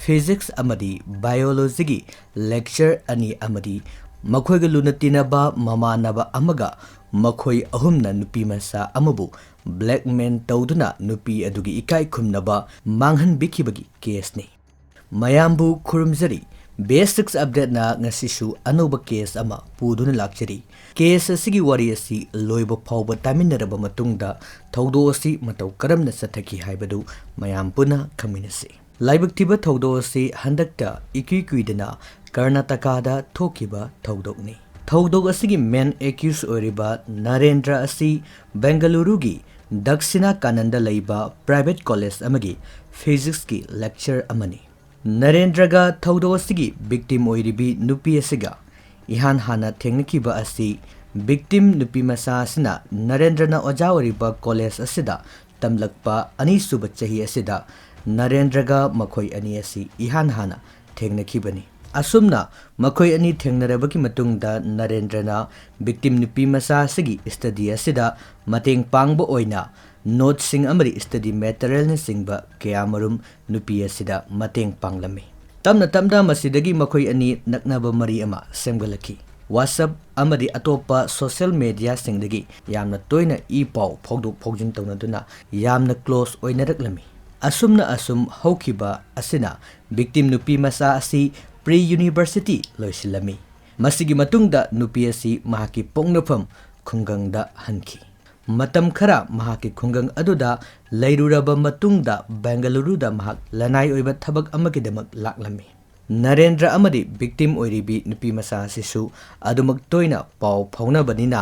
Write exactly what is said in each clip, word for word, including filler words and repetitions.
Physics ꯑꯃꯗꯤ Biologyꯒꯤ lecture ꯑꯅꯤ ꯑꯃꯗꯤ ꯃꯈꯣꯏꯒ ꯂꯨꯅ ꯇꯤꯟꯅꯕ ꯃꯃꯥꯟꯅꯕ ꯑꯃꯒ ꯃꯈꯣꯏ ꯑꯍꯨꯝꯅ ꯅꯨꯄꯤ ꯃꯆꯥ ꯑꯃꯕꯨ blackmail ꯇꯧꯗꯨꯅ ꯅꯨꯄꯤ ꯑꯗꯨꯒꯤ ꯏꯀꯥꯏ ꯈꯨꯝꯅꯕ ꯃꯥꯡꯍꯟꯕꯤꯈꯤꯕꯒꯤ caseꯅꯤ꯫ ꯃꯌꯥꯝꯕꯨ ꯈꯨꯔꯨꯝꯖꯔꯤ꯫ Basics Updateꯅ ꯉꯁꯤꯁꯨ ꯑꯅꯧꯕ case ꯑꯃ ꯄꯨꯗꯨꯅ ꯂꯥꯛꯆꯔꯤ꯫ Case ꯑꯁꯤꯒꯤ ꯋꯥꯔꯤ ꯑꯁꯤ ꯂꯣꯏꯕ ꯐꯥꯎꯕ ꯇꯥꯃꯤꯟꯅꯔꯕ ꯃꯇꯨꯡꯗ ꯊꯧꯗꯣꯛ ꯑꯁꯤ ꯃꯇꯧ ꯀꯔꯝꯅ ꯆꯠꯊꯈꯤ ꯍꯥꯏꯕꯗꯨ ꯃꯌꯥꯝ ꯄꯨꯟꯅ ꯈꯪꯃꯤꯟꯅꯁꯤ꯫ ꯂꯥꯏꯕꯛ ꯊꯤꯕ ꯊꯧꯗꯣꯛ ꯑꯁꯤ ꯍꯟꯗꯛꯇ ꯏꯀꯨꯏ ꯀꯨꯏꯗꯅ ꯀꯔꯅꯥꯇꯀꯥꯗ ꯊꯣꯛꯈꯤꯕ ꯊꯧꯗꯣꯛꯅꯤ꯫ ꯊꯧꯗꯣꯛ ꯑꯁꯤꯒꯤ main accused ꯑꯣꯏꯔꯤꯕ ꯅꯔꯦꯟꯗ꯭ꯔ ꯑꯁꯤ ꯕꯦꯡꯒꯂꯨꯔꯨꯒꯤ ꯗꯛꯁꯤꯅꯥ ꯀꯥꯅꯟꯗ ꯂꯩꯕ private college ꯑꯃꯒꯤ Physicsꯀꯤ lecturer ꯑꯃꯅꯤ꯫ ꯅꯔꯦꯟꯗ꯭ꯔꯒ ꯊꯧꯗꯣꯛ ꯑꯁꯤꯒꯤ victim ꯑꯣꯏꯔꯤꯕꯤ ꯅꯨꯄꯤ ꯑꯁꯤꯒ ꯏꯍꯥꯟ ꯍꯥꯟꯅ ꯊꯦꯡꯅꯈꯤꯕ ꯑꯁꯤ victim ꯅꯨꯄꯤ ꯃꯆꯥ ꯑꯁꯤꯅ ꯅꯔꯦꯟꯗ꯭ꯔꯅ ꯑꯣꯖꯥ ꯑꯣꯏꯔꯤꯕ college ꯑꯁꯤꯗ ꯇꯝꯂꯛꯄ ꯑꯅꯤꯁꯨꯕ ꯆꯍꯤ ꯑꯁꯤꯗ ꯅꯔꯦꯟꯗ꯭ꯔꯒ ꯃꯈꯣꯏ ꯑꯅꯤ ꯑꯁꯤ ꯏꯍꯥꯟ ꯍꯥꯟꯅ ꯊꯦꯡꯅꯈꯤꯕꯅꯤ꯫ ꯑꯁꯨꯝꯅ ꯃꯈꯣꯏ ꯑꯅꯤ ꯊꯦꯡꯅꯔꯕꯒꯤ ꯃꯇꯨꯡꯗ ꯅꯔꯦꯟꯗ꯭ꯔꯅ victim ꯅꯨꯄꯤ ꯃꯆꯥ ꯑꯁꯤꯒꯤ study ꯑꯁꯤꯗ ꯃꯇꯦꯡ ꯄꯥꯡꯕ ꯑꯣꯏꯅ noteꯁꯤꯡ ꯑꯃꯗꯤ study materialꯅꯆꯤꯡꯕ ꯀꯌꯥꯃꯔꯨꯝ ꯅꯨꯄꯤ ꯑꯁꯤꯗ ꯃꯇꯦꯡ ꯄꯥꯡꯂꯝꯃꯤ꯫ ꯇꯞꯅ ꯇꯞꯅ ꯃꯁꯤꯗꯒꯤ ꯃꯈꯣꯏ ꯑꯅꯤ ꯅꯛꯅꯕ ꯃꯔꯤ ꯑꯃ ꯁꯦꯝꯒꯠꯂꯛꯈꯤ꯫ WhatsApp ꯑꯃꯗꯤ ꯑꯇꯣꯞꯄ social mediaꯁꯤꯡꯗꯒꯤ ꯌꯥꯝꯅ ꯇꯣꯏꯅ ꯏ ꯄꯥꯎ ꯐꯥꯎꯗꯣꯛ ꯐꯥꯎꯖꯤꯟ ꯇꯧꯅꯗꯨꯅ ꯌꯥꯝꯅ close ꯑꯣꯏꯅꯔꯛꯂꯝꯃꯤ꯫ ꯑꯁꯨꯝꯅ ꯑꯁꯨꯝ ꯍꯧꯈꯤꯕ ꯑꯁꯤꯅ victim ꯅꯨꯄꯤ ꯃꯆꯥ ꯑꯁꯤ pre university ꯂꯣꯏꯁꯤꯜꯂꯝꯃꯤ꯫ ꯃꯁꯤꯒꯤ ꯃꯇꯨꯡꯗ ꯅꯨꯄꯤ ꯑꯁꯤ ꯃꯍꯥꯛꯀꯤ ꯄꯣꯛꯅꯐꯝ ꯈꯨꯡꯒꯪꯗ ꯍꯟꯈꯤ꯫ ꯃꯇꯝ ꯈꯔ ꯃꯍꯥꯛꯀꯤ ꯈꯨꯡꯒꯪ ꯑꯗꯨꯗ ꯂꯩꯔꯨꯔꯕ ꯃꯇꯨꯡꯗ ꯕꯦꯡꯒꯂꯨꯔꯨꯗ ꯃꯍꯥꯛ ꯂꯅꯥꯏ ꯑꯣꯏꯕ ꯊꯕꯛ ꯑꯃꯒꯤꯗꯃꯛ ꯂꯥꯛꯂꯝꯃꯤ꯫ ꯅꯔꯦꯟꯗ꯭ꯔ ꯑꯃꯗꯤ victim ꯑꯣꯏꯔꯤꯕꯤ ꯅꯨꯄꯤ ꯃꯆꯥ ꯑꯁꯤꯁꯨ ꯑꯗꯨꯃꯛ ꯇꯣꯏꯅ ꯄꯥꯎ ꯐꯥꯎꯅꯕꯅꯤꯅ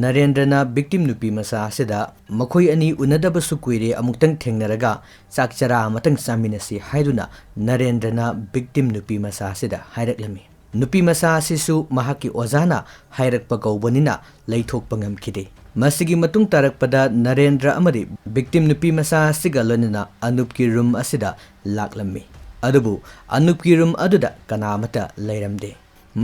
ꯅꯔꯦꯟꯗ꯭ꯔꯅ victim ꯅꯨꯄꯤ ꯃꯆꯥ ꯑꯁꯤꯗ ꯃꯈꯣꯏ ꯑꯅꯤ ꯎꯅꯗꯕꯁꯨ ꯀꯨꯏꯔꯦ, ꯑꯃꯨꯛꯇꯪ ꯊꯦꯡꯅꯔꯒ ꯆꯥꯛ ꯆꯔꯥ ꯑꯃꯇꯪ ꯆꯥꯃꯤꯟꯅꯁꯤ ꯍꯥꯏꯗꯨꯅ ꯅꯔꯦꯟꯗ꯭ꯔꯅ victim ꯅꯨꯄꯤ ꯃꯆꯥ ꯑꯁꯤꯗ ꯍꯥꯏꯔꯛꯂꯝꯃꯤ꯫ ꯅꯨꯄꯤ ꯃꯆꯥ ꯑꯁꯤꯁꯨ ꯃꯍꯥꯛꯀꯤ ꯑꯣꯖꯥꯅ ꯍꯥꯏꯔꯛꯄ ꯀꯧꯕꯅꯤꯅ ꯂꯩꯊꯣꯛꯄ ꯉꯝꯈꯤꯗꯦ꯫ ꯃꯁꯤꯒꯤ ꯃꯇꯨꯡ ꯇꯥꯔꯛꯄꯗ ꯅꯔꯦꯟꯗ꯭ꯔ ꯑꯃꯗꯤ victim ꯅꯨꯄꯤ ꯃꯆꯥ ꯑꯁꯤꯒ ꯂꯣꯏꯅꯅ ꯑꯅꯨꯞꯀꯤ room ꯑꯁꯤꯗ ꯂꯥꯛꯂꯝꯃꯤ꯫ ꯑꯗꯨꯕꯨ ꯑꯅꯨꯞꯀꯤ room ꯑꯗꯨꯗ ꯀꯅꯥ ꯑꯃꯠꯇ ꯂꯩꯔꯝꯗꯦ꯫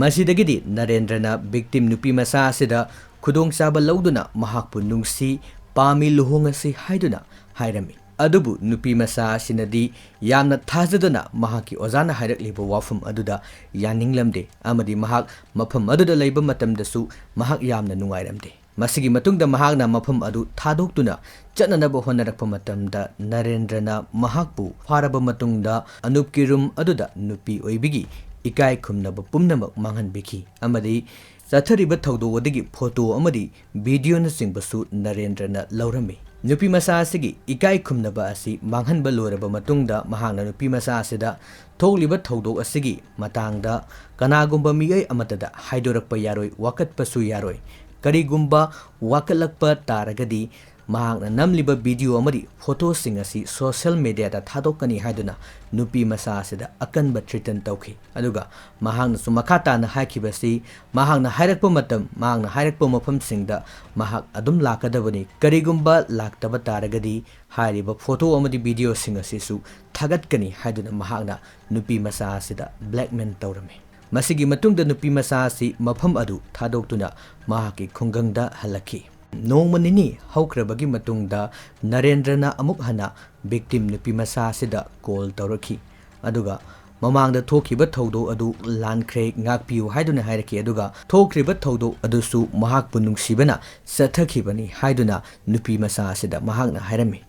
ꯃꯁꯤꯗꯒꯤꯗꯤ ꯅꯔꯦꯟꯗ꯭ꯔꯅ victim ꯅꯨꯄꯤ ꯃꯆꯥ ꯑꯁꯤꯗ ꯈꯨꯗꯣꯡꯆꯥꯕ ꯂꯧꯗꯨꯅ ꯃꯍꯥꯛꯄꯨ ꯅꯨꯡꯁꯤ, ꯄꯥꯝꯃꯤ, ꯂꯨꯍꯣꯡꯉꯁꯤ ꯍꯥꯏꯗꯨꯅ ꯍꯥꯏꯔꯝꯃꯤ꯫ ꯑꯗꯨꯕꯨ ꯅꯨꯄꯤ ꯃꯆꯥ ꯑꯁꯤꯅꯗꯤ ꯌꯥꯝꯅ ꯊꯥꯖꯗꯅ ꯃꯍꯥꯛꯀꯤ ꯑꯣꯖꯥꯅ ꯍꯥꯏꯔꯛꯂꯤꯕ ꯋꯥꯐꯝ ꯑꯗꯨꯗ ꯌꯥꯅꯤꯡꯂꯝꯗꯦ, ꯑꯃꯗꯤ ꯃꯍꯥꯛ ꯃꯐꯝ ꯑꯗꯨꯗ ꯂꯩꯕ ꯃꯇꯝꯗꯁꯨ ꯃꯍꯥꯛ ꯌꯥꯝꯅ ꯅꯨꯡꯉꯥꯏꯔꯝꯗꯦ꯫ ꯃꯁꯤꯒꯤ ꯃꯇꯨꯡꯗ ꯃꯍꯥꯛꯅ ꯃꯐꯝ ꯑꯗꯨ ꯊꯥꯗꯣꯛꯇꯨꯅ ꯆꯠꯅꯅꯕ ꯍꯣꯠꯅꯔꯛꯄ ꯃꯇꯝꯗ, ꯅꯔꯦꯟꯗ꯭ꯔꯅ ꯃꯍꯥꯛꯄꯨ ꯐꯥꯔꯕ ꯃꯇꯨꯡꯗ ꯑꯅꯨꯞꯀꯤ ꯔꯨꯝ ꯑꯗꯨꯗ ꯅꯨꯄꯤ ꯑꯣꯏꯕꯤꯒꯤ ꯏꯀꯥꯏ ꯈꯨꯝꯅꯕ ꯄꯨꯝꯅꯃꯛ ꯃꯥꯡꯍꯟꯕꯤꯈꯤ, ꯑꯃꯗꯤ ꯆꯠꯊꯔꯤꯕ ꯊꯧꯗꯣꯛ ꯑꯗꯨꯒꯤ ꯐꯣꯇꯣ ꯑꯃꯗꯤ ꯚꯤꯗꯤꯑꯣꯅꯆꯤꯡꯕꯁꯨ ꯅꯔꯦꯟꯗ꯭ꯔꯅ ꯂꯧꯔꯝꯃꯤ꯫ ꯅꯨꯄꯤ ꯃꯆꯥ ꯑꯁꯤꯒꯤ ꯏꯀꯥꯏ ꯈꯨꯝꯅꯕ ꯑꯁꯤ ꯃꯥꯡꯍꯟꯕ ꯂꯣꯏꯔꯕ ꯃꯇꯨꯡꯗ, ꯃꯍꯥꯛꯅ ꯅꯨꯄꯤ ꯃꯆꯥ ꯑꯁꯤꯗ ꯊꯣꯛꯂꯤꯕ ꯊꯧꯗꯣꯛ ꯑꯁꯤꯒꯤ ꯃꯇꯥꯡꯗ ꯀꯅꯥꯒꯨꯝꯕ ꯃꯤꯑꯣꯏ ꯑꯃꯠꯇꯗ ꯍꯥꯏꯗꯣꯔꯛꯄ ꯌꯥꯔꯣꯏ, ꯋꯥꯀꯠꯄꯁꯨ ꯌꯥꯔꯣꯏ꯫ ꯀꯔꯤꯒꯨꯝꯕ ꯋꯥꯀꯠꯂꯛꯄ ꯇꯥꯔꯒꯗꯤ, ꯃꯍꯥꯛꯅ ꯅꯝꯂꯤꯕ ꯚꯤꯗꯤꯑꯣ ꯑꯃꯗꯤ ꯐꯣꯇꯣꯁꯤꯡ ꯑꯁꯤ ꯁꯣꯁꯤꯌꯦꯜ ꯃꯤꯗꯤꯌꯥꯗ ꯊꯥꯗꯣꯛꯀꯅꯤ ꯍꯥꯏꯗꯨꯅ ꯅꯨꯄꯤ ꯃꯆꯥ ꯑꯁꯤꯗ ꯑꯀꯟꯕ ꯊ꯭ꯔꯤꯇꯟ ꯇꯧꯈꯤ꯫ ꯑꯗꯨꯒ ꯃꯍꯥꯛꯅꯁꯨ ꯃꯈꯥ ꯇꯥꯅ ꯍꯥꯏꯈꯤꯕꯁꯤ, ꯃꯍꯥꯛꯅ ꯍꯥꯏꯔꯛꯄ ꯃꯇꯝ, ꯃꯍꯥꯛꯅ ꯍꯥꯏꯔꯛꯄ ꯃꯐꯝꯁꯤꯡꯗ ꯃꯍꯥꯛ ꯑꯗꯨꯝ ꯂꯥꯛꯀꯗꯕꯅꯤ꯫ ꯀꯔꯤꯒꯨꯝꯕ ꯂꯥꯛꯇꯕ ꯇꯥꯔꯒꯗꯤ, ꯍꯥꯏꯔꯤꯕ ꯐꯣꯇꯣ ꯑꯃꯗꯤ ꯚꯤꯗꯤꯑꯣꯁꯤꯡ ꯑꯁꯤꯁꯨ ꯊꯥꯒꯠꯀꯅꯤ ꯍꯥꯏꯗꯨꯅ ꯃꯍꯥꯛꯅ ꯅꯨꯄꯤ ꯃꯆꯥ ꯑꯁꯤꯗ ꯕ꯭ꯂꯦꯛꯃꯦꯜ ꯇꯧꯔꯝꯃꯤ꯫ ꯃꯁꯤꯒꯤ ꯃꯇꯨꯡꯗ ꯅꯨꯄꯤ ꯃꯆꯥ ꯑꯁꯤ ꯃꯐꯝ ꯑꯗꯨ ꯊꯥꯗꯣꯛꯇꯨꯅ ꯃꯍꯥꯛꯀꯤ ꯈꯨꯡꯒꯪꯗ ꯍꯜꯂꯛꯈꯤ꯫ ꯅꯣꯡꯃ ꯅꯤꯅꯤ ꯍꯧꯈ꯭ꯔꯕꯒꯤ ꯃꯇꯨꯡꯗ ꯅꯔꯦꯟꯗ꯭ꯔꯅ ꯑꯃꯨꯛ ꯍꯟꯅ ꯚꯤꯛꯇꯤꯝ ꯅꯨꯄꯤ ꯃꯆꯥ ꯑꯁꯤꯗ ꯀꯣꯜ ꯇꯧꯔꯛꯈꯤ, ꯑꯗꯨꯒ ꯃꯃꯥꯡꯗ ꯊꯣꯛꯈꯤꯕ ꯊꯧꯗꯣꯛ ꯑꯗꯨ ꯂꯥꯟꯈ꯭ꯔꯦ, ꯉꯥꯛꯄꯤꯌꯨ ꯍꯥꯏꯗꯨꯅ ꯍꯥꯏꯔꯛꯈꯤ꯫ ꯑꯗꯨꯒ ꯊꯣꯛꯈ꯭ꯔꯤꯕ ꯊꯧꯗꯣꯛ ꯑꯗꯨꯁꯨ ꯃꯍꯥꯛꯄꯨ ꯅꯨꯡꯁꯤꯕꯅ ꯆꯠꯊꯈꯤꯕꯅꯤ ꯍꯥꯏꯗꯨꯅ ꯅꯨꯄꯤ ꯃꯆꯥ ꯑꯁꯤꯗ ꯃꯍꯥꯛꯅ ꯍꯥꯏꯔꯝꯃꯤ꯫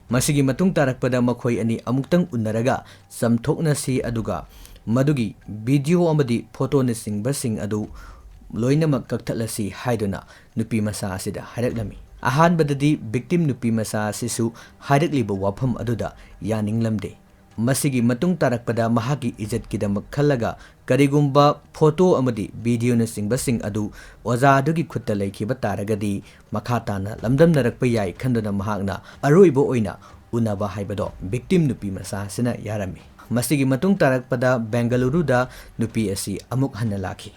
ꯃꯁꯤꯒꯤ ꯃꯇꯨꯡ ꯇꯥꯔꯛꯄꯗ ꯃꯈꯣꯏ ꯑꯅꯤ ꯑꯃꯨꯛꯇꯪ ꯎꯅꯔꯒ ꯆꯝꯊꯣꯛꯅꯁꯤ, ꯑꯗꯨꯒ ꯃꯗꯨꯒꯤ ꯚꯤꯗꯤꯑꯣ ꯑꯃꯗꯤ ꯐꯣꯇꯣꯅꯆꯤꯡꯕꯁꯤꯡ ꯑꯗꯨ ꯂꯣꯏꯅꯃꯛ ꯀꯛꯊꯠꯂꯁꯤ ꯍꯥꯏꯗꯨꯅ ꯅꯨꯄꯤ ꯃꯆꯥ ꯑꯁꯤꯗ ꯍꯥꯏꯔꯛꯂꯝꯃꯤ꯫ ꯑꯍꯥꯟꯕꯗꯗꯤ ꯚꯤꯛꯇꯤꯝ ꯅꯨꯄꯤ ꯃꯆꯥ ꯑꯁꯤꯁꯨ ꯍꯥꯏꯔꯛꯂꯤꯕ ꯋꯥꯐꯝ ꯑꯗꯨꯗ ꯌꯥꯅꯤꯡꯂꯝꯗꯦ꯫ ꯃꯁꯤꯒꯤ ꯃꯇꯨꯡ ꯇꯥꯔꯛꯄꯗ ꯃꯍꯥꯛꯀꯤ ꯏꯖꯠꯀꯤꯗꯃꯛ ꯈꯜꯂꯒ, ꯀꯔꯤꯒꯨꯝꯕ ꯐꯣꯇꯣ ꯑꯃꯗꯤ ꯚꯤꯗꯤꯑꯣꯅꯆꯤꯡꯕꯁꯤꯡ ꯑꯗꯨ ꯑꯣꯖꯥ ꯑꯗꯨꯒꯤ ꯈꯨꯠꯇ ꯂꯩꯈꯤꯕ ꯇꯥꯔꯒꯗꯤ, ꯃꯈꯥ ꯇꯥꯅ ꯂꯝꯗꯝꯅꯔꯛꯄ ꯌꯥꯏ ꯈꯟꯗꯨꯅ ꯃꯍꯥꯛꯅ ꯑꯔꯣꯏꯕ ꯑꯣꯏꯅ ꯎꯅꯕ ꯍꯥꯏꯕꯗꯣ ꯚꯤꯛꯇꯤꯝ ꯅꯨꯄꯤ ꯃꯆꯥ ꯑꯁꯤꯅ ꯌꯥꯔꯝꯃꯤ꯫ ꯃꯁꯤꯒꯤ ꯃꯇꯨꯡ ꯇꯥꯔꯛꯄꯗ ꯕꯦꯡꯒꯂꯨꯔꯨꯗ ꯅꯨꯄꯤ ꯑꯁꯤ ꯑꯃꯨꯛ ꯍꯟꯅ ꯂꯥꯛꯈꯤ꯫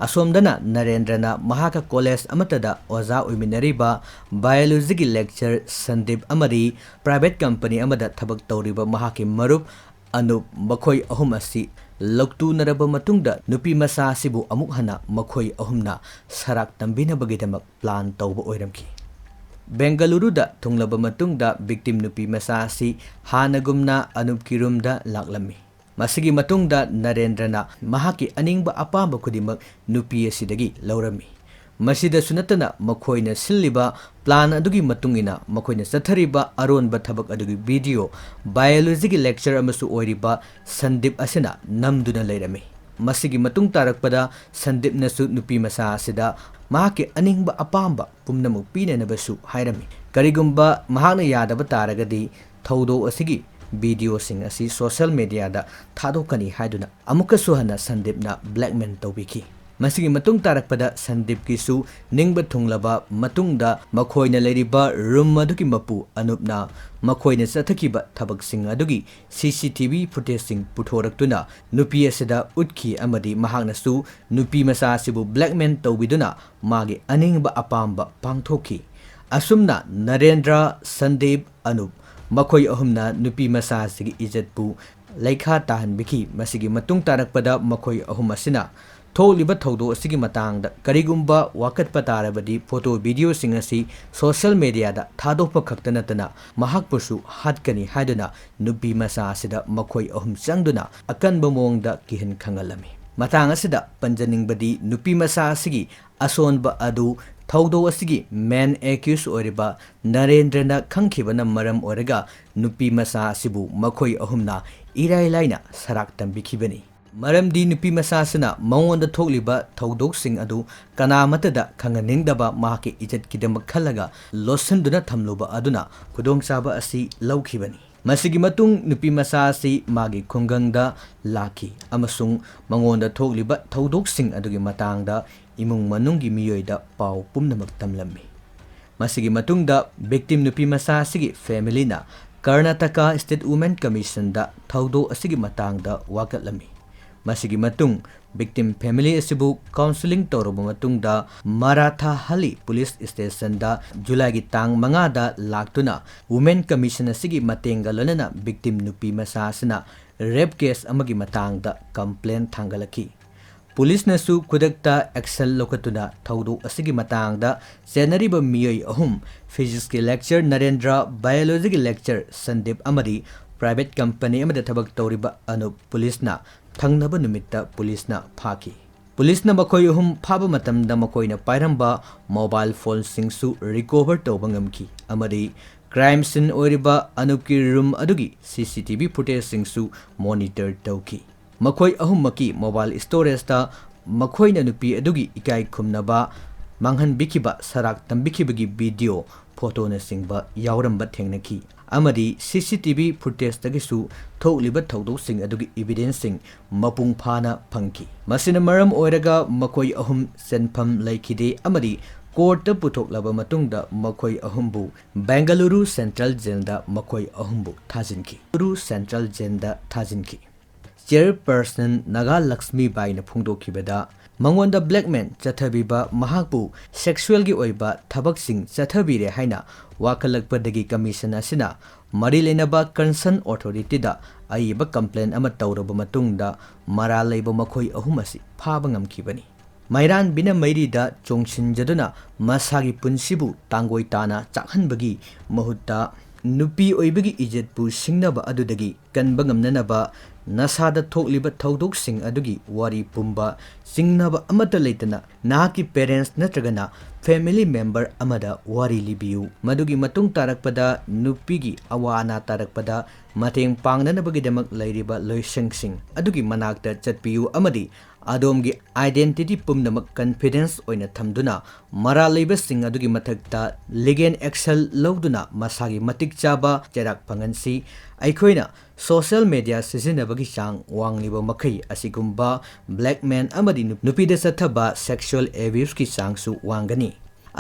ꯑꯁꯣꯝꯗꯅ ꯅꯔꯦꯟꯗ꯭ꯔꯅ ꯃꯍꯥꯛꯀ ꯀꯣꯂꯦꯖ ꯑꯃꯠꯇꯗ ꯑꯣꯖꯥ ꯑꯣꯏꯃꯤꯟꯅꯔꯤꯕ ꯕꯥꯏꯑꯣꯂꯣꯖꯤꯒꯤ ꯂꯦꯛꯆꯔ ꯁꯟꯗꯤꯞ ꯑꯃꯗꯤ ꯄ꯭ꯔꯥꯏꯚꯦꯠ ꯀꯝꯄꯅꯤ ꯑꯃꯗ ꯊꯕꯛ ꯇꯧꯔꯤꯕ ꯃꯍꯥꯛꯀꯤ ꯃꯔꯨꯞ ꯑꯅꯨꯞ, ꯃꯈꯣꯏ ꯑꯍꯨꯝ ꯑꯁꯤ ꯂꯧꯇꯨꯅꯔꯕ ꯃꯇꯨꯡꯗ ꯅꯨꯄꯤ ꯃꯆꯥ ꯑꯁꯤꯕꯨ ꯑꯃꯨꯛ ꯍꯟꯅ ꯃꯈꯣꯏ ꯑꯍꯨꯝꯅ ꯁꯔꯥꯛ ꯇꯝꯕꯤꯅꯕꯒꯤꯗꯃꯛ ꯄ꯭ꯂꯥꯟ ꯇꯧꯕ ꯑꯣꯏꯔꯝꯈꯤ꯫ ꯕꯦꯡꯒꯂꯨꯔꯨꯗ ꯊꯨꯡꯂꯕ ꯃꯇꯨꯡꯗ victim ꯅꯨꯄꯤ ꯃꯆꯥ ꯑꯁꯤ ꯍꯥꯟꯅꯒꯨꯝꯅ ꯑꯅꯨꯞꯀꯤ ꯔꯨꯝꯗ ꯂꯥꯛꯂꯝꯃꯤ꯫ ꯃꯁꯤꯒꯤ ꯃꯇꯨꯡꯗ ꯅꯔꯦꯟꯗ꯭ꯔꯅ ꯃꯍꯥꯛꯀꯤ ꯑꯅꯤꯡꯕ ꯑꯄꯥꯝꯕ ꯈꯨꯗꯤꯡꯃꯛ ꯅꯨꯄꯤ ꯑꯁꯤꯗꯒꯤ ꯂꯧꯔꯝꯃꯤ꯫ ꯃꯁꯤꯗꯁꯨ ꯅꯠꯇꯅ ꯃꯈꯣꯏꯅ ꯁꯤꯜꯂꯤꯕ plan ꯑꯗꯨꯒꯤ ꯃꯇꯨꯡ ꯏꯟꯅ ꯃꯈꯣꯏꯅ ꯆꯠꯊꯔꯤꯕ ꯑꯔꯣꯟꯕ ꯊꯕꯛ ꯑꯗꯨꯒꯤ video biologyꯒꯤ lecture ꯑꯃꯁꯨ ꯑꯣꯏꯔꯤꯕ ꯁꯟꯗꯤꯞ ꯑꯁꯤꯅ ꯅꯝꯗꯨꯅ ꯂꯩꯔꯝꯃꯤ꯫ ꯃꯁꯤꯒꯤ ꯃꯇꯨꯡ ꯇꯥꯔꯛꯄꯗ ꯁꯟꯗꯤꯞꯅꯁꯨ ꯅꯨꯄꯤ ꯃꯆꯥ ꯑꯁꯤꯗ ꯃꯍꯥꯛꯀꯤ ꯑꯅꯤꯡꯕ ꯑꯄꯥꯝꯕ ꯄꯨꯝꯅꯃꯛ ꯄꯤꯅꯅꯕꯁꯨ ꯍꯥꯏꯔꯝꯃꯤ꯫ ꯀꯔꯤꯒꯨꯝꯕ ꯃꯍꯥꯛꯅ ꯌꯥꯗꯕ ꯇꯥꯔꯒꯗꯤ ꯊꯧꯗꯣꯛ ꯑꯁꯤꯒꯤ videoꯁꯤꯡ ꯑꯁꯤ social mediaꯗ ꯊꯥꯗꯣꯛꯀꯅꯤ ꯍꯥꯏꯗꯨꯅ ꯑꯃꯨꯛꯀꯁꯨ ꯍꯟꯅ ꯁꯟꯗꯤꯞꯅ blackmail ꯇꯧꯕꯤꯈꯤ꯫ ꯃꯁꯤꯒꯤ ꯃꯇꯨꯡ ꯇꯥꯔꯛꯄꯗ ꯁꯟꯗꯤꯞꯀꯤꯁꯨ ꯅꯤꯡꯕ ꯊꯨꯡꯂꯕ ꯃꯇꯨꯡꯗ ꯃꯈꯣꯏꯅ ꯂꯩꯔꯤꯕ room ꯑꯗꯨꯒꯤ ꯃꯄꯨ ꯑꯅꯨꯞꯅ ꯃꯈꯣꯏꯅ ꯆꯠꯊꯈꯤꯕ ꯊꯕꯛꯁꯤꯡ ꯑꯗꯨꯒꯤ CCTV footageꯁꯤꯡ ꯄꯨꯊꯣꯔꯛꯇꯨꯅ ꯅꯨꯄꯤ ꯑꯁꯤꯗ ꯎꯠꯈꯤ ꯑꯃꯗꯤ ꯃꯍꯥꯛꯅꯁꯨ ꯅꯨꯄꯤ ꯃꯆꯥ ꯑꯁꯤꯕꯨ blackmail ꯇꯧꯕꯤꯗꯨꯅ ꯃꯥꯒꯤ ꯑꯅꯤꯡꯕ ꯑꯄꯥꯝꯕ ꯄꯥꯡꯊꯣꯛꯈꯤ꯫ ꯑꯁꯨꯝꯅ ꯅꯔꯦꯟꯗ꯭ꯔ, ꯁꯟꯗꯤꯞ, ꯑꯅꯨꯞ ꯃꯈꯣꯏ ꯑꯍꯨꯝꯅ ꯅꯨꯄꯤ ꯃꯆꯥ ꯑꯁꯤꯒꯤ ꯏꯖꯠꯄꯨ ꯂꯩꯈꯥ ꯇꯥꯍꯟꯕꯤꯈꯤ꯫ ꯃꯁꯤꯒꯤ ꯃꯇꯨꯡ ꯇꯥꯔꯛꯄꯗ ꯃꯈꯣꯏ ꯑꯍꯨꯝ ꯑꯁꯤꯅ ꯊꯣꯛꯂꯤꯕ ꯊꯧꯗꯣꯛ ꯑꯁꯤꯒꯤ ꯃꯇꯥꯡꯗ ꯀꯔꯤꯒꯨꯝꯕ ꯋꯥꯀꯠꯄ ꯇꯥꯔꯕꯗꯤ photo videoꯁꯤꯡ ꯑꯁꯤ social mediaꯗ ꯊꯥꯗꯣꯛꯄ ꯈꯛꯇ ꯅꯠꯇꯅ ꯃꯍꯥꯛꯄꯨꯁꯨ ꯍꯥꯠꯀꯅꯤ ꯍꯥꯏꯗꯨꯅ ꯅꯨꯄꯤ ꯃꯆꯥ ꯑꯁꯤꯗ ꯃꯈꯣꯏ ꯑꯍꯨꯝ ꯆꯪꯗꯨꯅ ꯑꯀꯟꯕ ꯃꯑꯣꯡꯗ ꯀꯤꯍꯟ ꯈꯪꯍꯜꯂꯝꯃꯤ꯫ ꯃꯇꯥꯡ ꯑꯁꯤꯗ ꯄꯟꯖꯅꯤꯡꯕꯗꯤ ꯅꯨꯄꯤ ꯃꯆꯥ ꯑꯁꯤꯒꯤ ꯑꯁꯣꯟꯕ ꯑꯗꯨ ꯊꯧꯗꯣꯛ ꯑꯁꯤꯒꯤ main accused ꯑꯣꯏꯔꯤꯕ ꯅꯔꯦꯟꯗ꯭ꯔꯅ ꯈꯪꯈꯤꯕꯅ ꯃꯔꯝ ꯑꯣꯏꯔꯒ ꯅꯨꯄꯤ ꯃꯆꯥ ꯑꯁꯤꯕꯨ ꯃꯈꯣꯏ ꯑꯍꯨꯝꯅ ꯏꯔꯥꯏ ꯂꯥꯏꯅ ꯁꯔꯥꯛ ꯇꯝꯕꯤꯈꯤꯕꯅꯤ꯫ ꯃꯔꯝꯗꯤ ꯅꯨꯄꯤ ꯃꯆꯥ ꯑꯁꯤꯅ ꯃꯉꯣꯟꯗ ꯊꯣꯛꯂꯤꯕ ꯊꯧꯗꯣꯛꯁꯤꯡ ꯑꯗꯨ ꯀꯅꯥꯃꯠꯇꯗ ꯈꯪꯍꯟꯅꯤꯡꯗꯕ ꯃꯍꯥꯛꯀꯤ ꯏꯖꯠꯀꯤꯗꯃꯛ ꯈꯜꯂꯒ ꯂꯣꯠꯁꯤꯟꯗꯨꯅ ꯊꯝꯂꯨꯕ ꯑꯗꯨꯅ ꯈꯨꯗꯣꯡꯆꯥꯕ ꯑꯁꯤ ꯂꯧꯈꯤꯕꯅꯤ꯫ ꯃꯁꯤꯒꯤ ꯃꯇꯨꯡ ꯅꯨꯄꯤ ꯃꯆꯥ ꯑꯁꯤ ꯃꯥꯒꯤ ꯈꯨꯡꯒꯪꯗ ꯂꯥꯛꯈꯤ ꯑꯃꯁꯨꯡ ꯃꯉꯣꯟꯗ ꯊꯣꯛꯂꯤꯕ ꯊꯧꯗꯣꯛꯁꯤꯡ ꯑꯗꯨꯒꯤ ꯃꯇꯥꯡꯗ ꯏꯃꯨꯡ ꯃꯅꯨꯡꯒꯤ ꯃꯤꯑꯣꯏꯗ ꯄꯥꯎ ꯄꯨꯝꯅꯃꯛ ꯇꯝꯂꯝꯃꯤ꯫ ꯃꯁꯤꯒꯤ ꯃꯇꯨꯡꯗ victim ꯅꯨꯄꯤ ꯃꯆꯥ ꯑꯁꯤꯒꯤ familyꯅ Karnataka State Women Commissionꯗ ꯊꯧꯗꯣꯛ ꯑꯁꯤꯒꯤ ꯃꯇꯥꯡꯗ ꯋꯥꯀꯠꯂꯝꯃꯤ꯫ ꯃꯁꯤꯒꯤ ꯃꯇꯨꯡ victim family ꯑꯁꯤꯕꯨ counselling ꯇꯧꯔꯕ ꯃꯇꯨꯡꯗ ꯃꯔꯥꯊꯥꯍꯜꯂꯤ police stationꯗ Julyꯒꯤ ꯇꯥꯡ ꯃꯉꯥꯗ ꯂꯥꯛꯇꯨꯅ Women Commission ꯑꯁꯤꯒꯤ ꯃꯇꯦꯡꯒ ꯂꯣꯏꯅꯅ victim ꯅꯨꯄꯤ ꯃꯆꯥ ꯑꯁꯤꯅ rape case ꯑꯃꯒꯤ ꯃꯇꯥꯡꯗ complaint ꯊꯥꯡꯒꯠꯂꯛꯈꯤ꯫ ꯄꯨꯂꯤꯁꯅꯁꯨ ꯈꯨꯗꯛꯇ action ꯂꯧꯈꯠꯇꯨꯅ ꯊꯧꯗꯣꯛ ꯑꯁꯤꯒꯤ ꯃꯇꯥꯡꯗ ꯆꯦꯟꯅꯔꯤꯕ ꯃꯤꯑꯣꯏ ꯑꯍꯨꯝ, physicsꯀꯤ lecturer ꯅꯔꯦꯟꯗ꯭ꯔ, biologyꯒꯤ lecturer ꯁꯟꯗꯤꯞ ꯑꯃꯗꯤ private company ꯑꯃꯗ ꯊꯕꯛ ꯇꯧꯔꯤꯕ ꯑꯅꯨꯞ ꯄꯨꯂꯤꯁꯅ ꯊꯪꯅꯕ ꯅꯨꯃꯤꯠꯇ ꯄꯨꯂꯤꯁꯅ ꯐꯥꯈꯤ꯫ ꯄꯨꯂꯤꯁꯅ ꯃꯈꯣꯏ ꯑꯍꯨꯝ ꯐꯥꯕ ꯃꯇꯝꯗ ꯃꯈꯣꯏꯅ ꯄꯥꯏꯔꯝꯕ mobile phoneꯁꯤꯡꯁꯨ recover ꯇꯧꯕ ꯉꯝꯈꯤ ꯑꯃꯗꯤ crime scene ꯑꯣꯏꯔꯤꯕ ꯑꯅꯨꯞꯀꯤ room ꯑꯗꯨꯒꯤ C C T V footageꯁꯤꯡꯁꯨ monitor ꯇꯧꯈꯤ꯫ ꯃꯈꯣꯏ ꯑꯍꯨꯝꯃꯛꯀꯤ mobile storageꯇ ꯃꯈꯣꯏꯅ ꯅꯨꯄꯤ ꯑꯗꯨꯒꯤ ꯏꯀꯥꯏ ꯈꯨꯝꯅꯕ ꯃꯥꯡꯍꯟꯕꯤꯈꯤꯕ, ꯁꯔꯥꯛ ꯇꯝꯕꯤꯈꯤꯕꯒꯤ video, photoꯅꯆꯤꯡꯕ ꯌꯥꯎꯔꯝꯕ ꯊꯦꯡꯅꯈꯤ ꯑꯃꯗꯤ C C T V footageꯇꯒꯤꯁꯨ ꯊꯣꯛꯂꯤꯕ ꯊꯧꯗꯣꯛꯁꯤꯡ ꯑꯗꯨꯒꯤ evidenceꯁꯤꯡ ꯃꯄꯨꯡ ꯐꯥꯅ ꯐꯪꯈꯤ꯫ ꯃꯁꯤꯅ ꯃꯔꯝ ꯑꯣꯏꯔꯒ ꯃꯈꯣꯏ ꯑꯍꯨꯝ ꯆꯦꯟꯐꯝ ꯂꯩꯈꯤꯗꯦ ꯑꯃꯗꯤ courtꯇ ꯄꯨꯊꯣꯛꯂꯕ ꯃꯇꯨꯡꯗ ꯃꯈꯣꯏ ꯑꯍꯨꯝꯕꯨ ꯕꯦꯡꯒꯂꯨꯔꯨ Central Jailꯗ ꯃꯈꯣꯏ ꯑꯍꯨꯝꯕꯨ ꯊꯥꯖꯤꯟꯈꯤ꯫ ꯕꯦꯡꯒꯂꯨꯔꯨ Central Jailꯗ ꯊꯥꯖꯤꯟꯈꯤ꯫ Chairperson ꯅꯥꯒꯥ ꯂꯛꯁꯃꯤꯕꯥꯏꯅ ꯐꯣꯡꯗꯣꯛꯈꯤꯕꯗ, ꯃꯉꯣꯟꯗ blackmail ꯆꯠꯊꯕꯤꯕ, ꯃꯍꯥꯛꯄꯨ sexualꯒꯤ ꯑꯣꯏꯕ ꯊꯕꯛꯁꯤꯡ ꯆꯠꯊꯕꯤꯔꯦ ꯍꯥꯏꯅ ꯋꯥꯀꯠꯂꯛꯄꯗꯒꯤ commission ꯑꯁꯤꯅ ꯃꯔꯤ ꯂꯩꯅꯕ concern authorityꯗ ꯑꯏꯕ complaint ꯑꯃ ꯇꯧꯔꯕ ꯃꯇꯨꯡꯗ ꯃꯔꯥꯜ ꯂꯩꯕ ꯃꯈꯣꯏ ꯑꯍꯨꯝ ꯑꯁꯤ ꯐꯥꯕ ꯉꯝꯈꯤꯕꯅꯤ꯫ ꯃꯩꯔꯥꯟꯕꯤꯅ ꯃꯩꯔꯤꯗ ꯆꯣꯡꯁꯤꯟꯖꯗꯨꯅ ꯃꯁꯥꯒꯤ ꯄꯨꯟꯁꯤꯕꯨ ꯇꯥꯡꯒꯣꯏ ꯇꯥꯅ ꯆꯥꯛꯍꯟꯕꯒꯤ ꯃꯍꯨꯠꯇ, ꯅꯨꯄꯤ ꯑꯣꯏꯕꯒꯤ ꯏꯖꯠꯄꯨ ꯁꯤꯡꯅꯕ ꯑꯗꯨꯗꯒꯤ ꯀꯟꯕ ꯉꯝꯅꯅꯕ ꯅꯁꯥꯗ ꯊꯣꯛꯂꯤꯕ ꯊꯧꯗꯣꯛꯁꯤꯡ ꯑꯗꯨꯒꯤ ꯋꯥꯔꯤ ꯄꯨꯝꯕ ꯆꯤꯡꯅꯕ ꯑꯃꯠꯇ ꯂꯩꯇꯅ ꯅꯍꯥꯛꯀꯤ parents ꯅꯠꯇ꯭ꯔꯒꯅ family member ꯑꯃꯗ ꯋꯥꯔꯤ ꯂꯤꯕꯤꯌꯨ꯫ ꯃꯗꯨꯒꯤ ꯃꯇꯨꯡ ꯇꯥꯔꯛꯄꯗ ꯅꯨꯄꯤꯒꯤ ꯑꯋꯥ ꯑꯅꯥ ꯇꯥꯔꯛꯄꯗ ꯃꯇꯦꯡ ꯄꯥꯡꯅꯅꯕꯒꯤꯗꯃꯛ ꯂꯩꯔꯤꯕ ꯂꯣꯏꯁꯪꯁꯤꯡ ꯑꯗꯨꯒꯤ ꯃꯅꯥꯛꯇ ꯆꯠꯄꯤꯌꯨ ꯑꯃꯗꯤ ꯑꯗꯣꯝꯒꯤ identity ꯄꯨꯝꯅꯃꯛ confidence ꯑꯣꯏꯅ ꯊꯝꯗꯨꯅ ꯃꯔꯥꯜ ꯂꯩꯕꯁꯤꯡ ꯑꯗꯨꯒꯤ ꯃꯊꯛꯇ legal action ꯂꯧꯗꯨꯅ ꯃꯁꯥꯒꯤ ꯃꯇꯤꯛ ꯆꯥꯕ ꯆꯩꯔꯥꯛ ꯐꯪꯍꯟꯁꯤ꯫ ꯑꯩꯈꯣꯏꯅ social media ꯁꯤꯖꯤꯟꯅꯕꯒꯤ ꯆꯥꯡ ꯋꯥꯡꯂꯤꯕ ꯃꯈꯩ ꯑꯁꯤꯒꯨꯝꯕ blackmail ꯑꯃꯗꯤ ꯅꯨ-, ꯅꯨꯄꯤꯗ ꯆꯠꯊꯕ sexual abuseꯀꯤ ꯆꯥꯡꯁꯨ ꯋꯥꯡꯒꯅꯤ꯫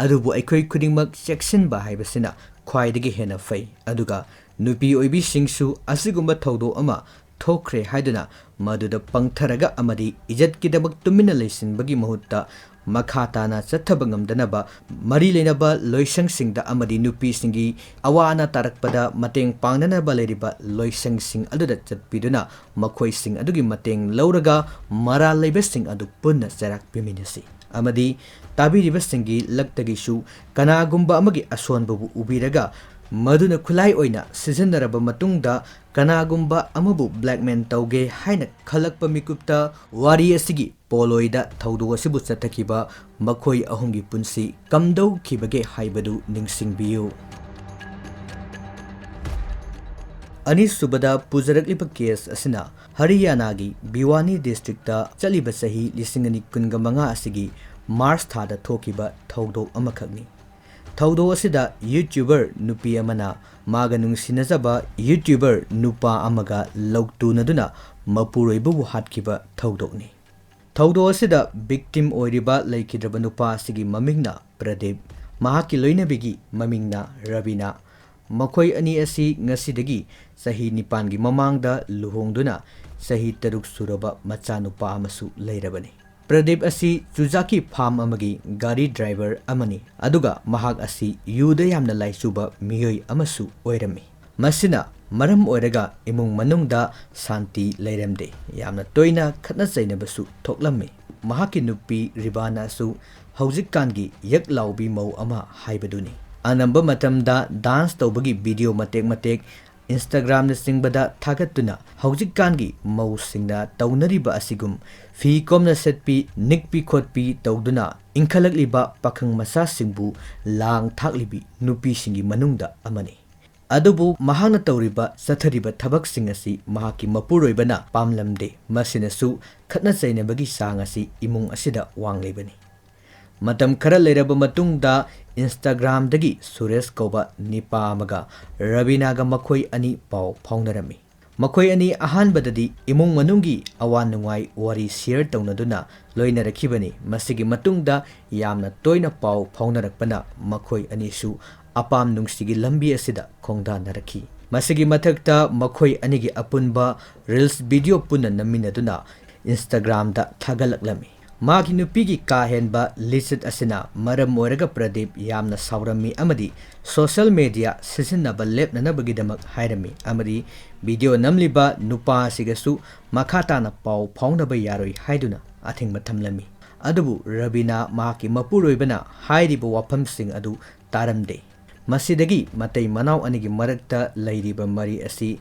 ꯑꯗꯨꯕꯨ ꯑꯩꯈꯣꯏ ꯈꯨꯗꯤꯡꯃꯛ ꯆꯦꯛꯁꯤꯟꯕ ꯍꯥꯏꯕꯁꯤꯅ ꯈ꯭ꯋꯥꯏꯗꯒꯤ ꯍꯦꯟꯅ ꯐꯩ꯫ ꯑꯗꯨꯒ ꯅꯨꯄꯤ ꯑꯣꯏꯕꯤꯁꯤꯡꯁꯨ ꯑꯁꯤꯒꯨꯝꯕ ꯊꯧꯗꯣꯛ ꯑꯃ ꯊꯣꯛꯈ꯭ꯔꯦ ꯍꯥꯏꯗꯨꯅ ꯃꯗꯨꯗ ꯄꯪꯊꯔꯒ ꯑꯃꯗꯤ ꯏꯖꯠꯀꯤꯗꯃꯛ ꯇꯨꯃꯤꯟꯅ ꯂꯩꯁꯤꯟꯕꯒꯤ ꯃꯍꯨꯠꯇ ꯃꯈꯥ ꯇꯥꯅ ꯆꯠꯊꯕ ꯉꯝꯗꯅꯕ ꯃꯔꯤ ꯂꯩꯅꯕ ꯂꯣꯏꯁꯪꯁꯤꯡꯗ ꯑꯃꯗꯤ ꯅꯨꯄꯤꯁꯤꯡꯒꯤ ꯑꯋꯥ ꯑꯅꯥ ꯇꯥꯔꯛꯄꯗ ꯃꯇꯦꯡ ꯄꯥꯡꯅꯅꯕ ꯂꯩꯔꯤꯕ ꯂꯣꯏꯁꯪꯁꯤꯡ ꯑꯗꯨꯗ ꯆꯠꯄꯤꯗꯨꯅ ꯃꯈꯣꯏꯁꯤꯡ ꯑꯗꯨꯒꯤ ꯃꯇꯦꯡ ꯂꯧꯔꯒ ꯃꯔꯥꯜ ꯂꯩꯕꯁꯤꯡ ꯑꯗꯨ ꯄꯨꯟꯅ ꯆꯩꯔꯥꯛ ꯄꯤꯃꯤꯟꯅꯁꯤ꯫ ꯑꯃꯗꯤ ꯇꯥꯕꯤꯔꯤꯕꯁꯤꯡꯒꯤ ꯂꯛꯇꯒꯤꯁꯨ ꯀꯅꯥꯒꯨꯝꯕ ꯑꯃꯒꯤ ꯑꯁꯣꯟꯕꯕꯨ ꯎꯕꯤꯔꯒ ꯃꯗꯨꯅ ꯈꯨꯠꯂꯥꯏ ꯑꯣꯏꯅ ꯁꯤꯖꯤꯟꯅꯔꯕ ꯃꯇꯨꯡꯗ ꯀꯅꯥꯒꯨꯝꯕ ꯑꯃꯕꯨ blackmail ꯇꯧꯒꯦ ꯍꯥꯏꯅ ꯈꯜꯂꯛꯄ ꯃꯤꯀꯨꯞꯇ ꯋꯥꯔꯤ ꯑꯁꯤꯒꯤ ꯄꯣꯂꯣꯏꯗ ꯊꯧꯗꯣꯛ ꯑꯁꯤꯕꯨ ꯆꯠꯊꯈꯤꯕ ꯃꯈꯣꯏ ꯑꯍꯨꯝꯒꯤ ꯄꯨꯟꯁꯤ ꯀꯝꯗꯧꯈꯤꯕꯒꯦ ꯍꯥꯏꯕꯗꯨ ꯅꯤꯡꯁꯤꯡꯕꯤꯌꯨ꯫ ꯑꯅꯤꯁꯨꯕꯗ ꯄꯨꯖꯔꯛꯂꯤꯕ case ꯑꯁꯤꯅ ꯍꯔꯤꯌꯥꯅꯥꯒꯤ ꯚꯤꯋꯥꯅꯤ districtꯇ ꯆꯠꯂꯤꯕ ꯆꯍꯤ ꯂꯤꯁꯤꯡ ꯑꯅꯤ ꯀꯨꯟꯒ ꯃꯉꯥ ꯑꯁꯤꯒꯤ March ꯊꯥꯗ ꯊꯣꯛꯈꯤꯕ ꯊꯧꯗꯣꯛ ꯑꯃꯈꯛꯅꯤ꯫ ꯊꯧꯗꯣꯛ ꯑꯁꯤꯗ YouTuber ꯅꯨꯄꯤ ꯑꯃꯅ ꯃꯥꯒ ꯅꯨꯡꯁꯤꯅꯖꯕ YouTuber ꯅꯨꯄꯥ ꯑꯃꯒ ꯂꯧꯇꯨꯅꯗꯨꯅ ꯃꯄꯨꯔꯣꯏꯕꯕꯨ ꯍꯥꯠꯈꯤꯕ ꯊꯧꯗꯣꯛꯅꯤ꯫ ꯊꯧꯗꯣꯛ ꯑꯁꯤꯗ victim ꯑꯣꯏꯔꯤꯕ ꯂꯩꯈꯤꯗ꯭ꯔꯕ ꯅꯨꯄꯥ ꯑꯁꯤꯒꯤ ꯃꯃꯤꯡꯅ ꯄ꯭ꯔꯗꯤꯞ, ꯃꯍꯥꯛꯀꯤ ꯂꯣꯏꯅꯕꯤꯒꯤ ꯃꯃꯤꯡꯅ ꯔꯕꯤꯅꯥ꯫ ꯃꯈꯣꯏ ꯑꯅꯤ ꯑꯁꯤ ꯉꯁꯤꯗꯒꯤ ꯆꯍꯤ ꯅꯤꯄꯥꯟꯒꯤ ꯃꯃꯥꯡꯗ ꯂꯨꯍꯣꯡꯗꯨꯅ ꯆꯍꯤ ꯇꯔꯨꯛ ꯁꯨꯔꯕ ꯃꯆꯥꯅꯨꯄꯥ ꯑꯃꯁꯨ ꯂꯩꯔꯕꯅꯤ꯫ ꯄ꯭ꯔꯗꯤꯞ ꯑꯁꯤ ꯆꯨꯖꯥꯛꯀꯤ farm ꯑꯃꯒꯤ ꯒꯥꯔꯤ driver ꯑꯃꯅꯤ, ꯑꯗꯨꯒ ꯃꯍꯥꯛ ꯑꯁꯤ ꯌꯨꯗ ꯌꯥꯝꯅ ꯂꯥꯏꯆꯨꯕ ꯃꯤꯑꯣꯏ ꯑꯃꯁꯨ ꯑꯣꯏꯔꯝꯃꯤ꯫ ꯃꯁꯤꯅ ꯃꯔꯝ ꯑꯣꯏꯔꯒ ꯏꯃꯨꯡ ꯃꯅꯨꯡꯗ ꯁꯥꯟꯇꯤ ꯂꯩꯔꯝꯗꯦ, ꯌꯥꯝꯅ ꯇꯣꯏꯅ ꯈꯠꯅ ꯆꯩꯅꯕꯁꯨ ꯊꯣꯛꯂꯝꯃꯤ꯫ ꯃꯍꯥꯛꯀꯤ ꯅꯨꯄꯤ ꯔꯤꯕꯥꯅꯥꯁꯨ ꯍꯧꯖꯤꯛꯀꯥꯟꯒꯤ ꯌꯛ ꯂꯥꯎꯕꯤ ꯃꯧ ꯑꯃ ꯍꯥꯏꯕꯗꯨꯅꯤ꯫ ꯑꯅꯝꯕ ꯃꯇꯝꯗ dance ꯇꯧꯕꯒꯤ video ꯃꯇꯦꯛ ꯃꯇꯦꯛ Instagramꯅꯆꯤꯡꯕꯗ ꯊꯥꯒꯠꯇꯨꯅ ꯍꯧꯖꯤꯛꯀꯥꯟꯒꯤ ꯃꯧꯁꯤꯡꯅ ꯇꯧꯅꯔꯤꯕ ꯑꯁꯤꯒꯨꯝ ꯐꯤ ꯀꯣꯝꯅ ꯁꯦꯠꯄꯤ, ꯅꯤꯛꯄꯤ ꯈꯣꯠꯄꯤ ꯇꯧꯗꯨꯅ ꯏꯟꯈꯠꯂꯛꯂꯤꯕ ꯄꯥꯈꯪ ꯃꯆꯥꯁꯤꯡꯕꯨ ꯂꯥꯡ ꯊꯥꯛꯂꯤꯕꯤ ꯅꯨꯄꯤꯁꯤꯡꯒꯤ ꯃꯅꯨꯡꯗ ꯑꯃꯅꯤ꯫ ꯑꯗꯨꯕꯨ ꯃꯍꯥꯛꯅ ꯇꯧꯔꯤꯕ, ꯆꯠꯊꯔꯤꯕ ꯊꯕꯛꯁꯤꯡ ꯑꯁꯤ ꯃꯍꯥꯛꯀꯤ ꯃꯄꯨꯔꯣꯏꯕꯅ ꯄꯥꯝꯂꯝꯗꯦ꯫ ꯃꯁꯤꯅꯁꯨ ꯈꯠꯅ ꯆꯩꯅꯕꯒꯤ ꯆꯥꯡ ꯑꯁꯤ ꯏꯃꯨꯡ ꯑꯁꯤꯗ ꯋꯥꯡꯂꯤꯕꯅꯤ꯫ ꯃꯇꯝ ꯈꯔ ꯂꯩꯔꯕ ꯃꯇꯨꯡꯗ Instagramꯗꯒꯤ ꯁꯨꯔꯦꯁ ꯀꯧꯕ ꯅꯤꯄꯥ ꯑꯃꯒ ꯔꯕꯤꯅꯥꯒ ꯃꯈꯣꯏ ꯑꯅꯤ ꯄꯥꯎ ꯐꯥꯎꯅꯔꯝꯃꯤ꯫ ꯃꯈꯣꯏ ꯑꯅꯤ ꯑꯍꯥꯟꯕꯗꯗꯤ ꯏꯃꯨꯡ ꯃꯅꯨꯡꯒꯤ ꯑꯋꯥ ꯅꯨꯡꯉꯥꯏ ꯋꯥꯔꯤ share ꯇꯧꯅꯗꯨꯅ ꯂꯣꯏꯅꯔꯛꯈꯤꯕꯅꯤ꯫ ꯃꯁꯤꯒꯤ ꯃꯇꯨꯡꯗ ꯌꯥꯝꯅ ꯇꯣꯏꯅ ꯄꯥꯎ ꯐꯥꯎꯅꯔꯛꯄꯅ ꯃꯈꯣꯏ ꯑꯅꯤꯁꯨ ꯑꯄꯥꯝ ꯅꯨꯡꯁꯤꯒꯤ ꯂꯝꯕꯤ ꯑꯁꯤꯗ ꯈꯣꯡꯗꯥꯅꯔꯛꯈꯤ꯫ ꯃꯁꯤꯒꯤ ꯃꯊꯛꯇ ꯃꯈꯣꯏ ꯑꯅꯤꯒꯤ ꯑꯄꯨꯟꯕ reels video ꯄꯨꯟꯅ ꯅꯝꯃꯤꯟꯅꯗꯨꯅ Instagramꯗ ꯊꯥꯒꯠꯂꯛꯂꯝꯃꯤ꯫ ꯃꯍꯥꯛꯀꯤ ꯅꯨꯄꯤꯒꯤ ꯀꯥ ꯍꯦꯟꯕ ꯂꯤꯆꯠ ꯑꯁꯤꯅ ꯃꯔꯝ ꯑꯣꯏꯔꯒ ꯄ꯭ꯔꯗꯤꯞ ꯌꯥꯝꯅ ꯁꯥꯎꯔꯝꯃꯤ ꯑꯃꯗꯤ social media ꯁꯤꯖꯤꯟꯅꯕ ꯂꯦꯞꯅꯅꯕꯒꯤꯗꯃꯛ ꯍꯥꯏꯔꯝꯃꯤ ꯑꯃꯗꯤ video ꯅꯝꯂꯤꯕ ꯅꯨꯄꯥ ꯑꯁꯤꯒꯁꯨ ꯃꯈꯥ ꯇꯥꯅ ꯄꯥꯎ ꯐꯥꯎꯅꯕ ꯌꯥꯔꯣꯏ ꯍꯥꯏꯗꯨꯅ ꯑꯊꯤꯡꯕ ꯊꯝꯂꯝꯃꯤ꯫ ꯑꯗꯨꯕꯨ ꯔꯕꯤꯅꯥ ꯃꯍꯥꯛꯀꯤ ꯃꯄꯨꯔꯣꯏꯕꯅ ꯍꯥꯏꯔꯤꯕ ꯋꯥꯐꯝꯁꯤꯡ ꯑꯗꯨ ꯇꯥꯔꯝꯗꯦ꯫ ꯃꯁꯤꯗꯒꯤ ꯃꯇꯩ ꯃꯅꯥꯎ ꯑꯅꯤꯒꯤ ꯃꯔꯛꯇ ꯂꯩꯔꯤꯕ ꯃꯔꯤ ꯑꯁꯤ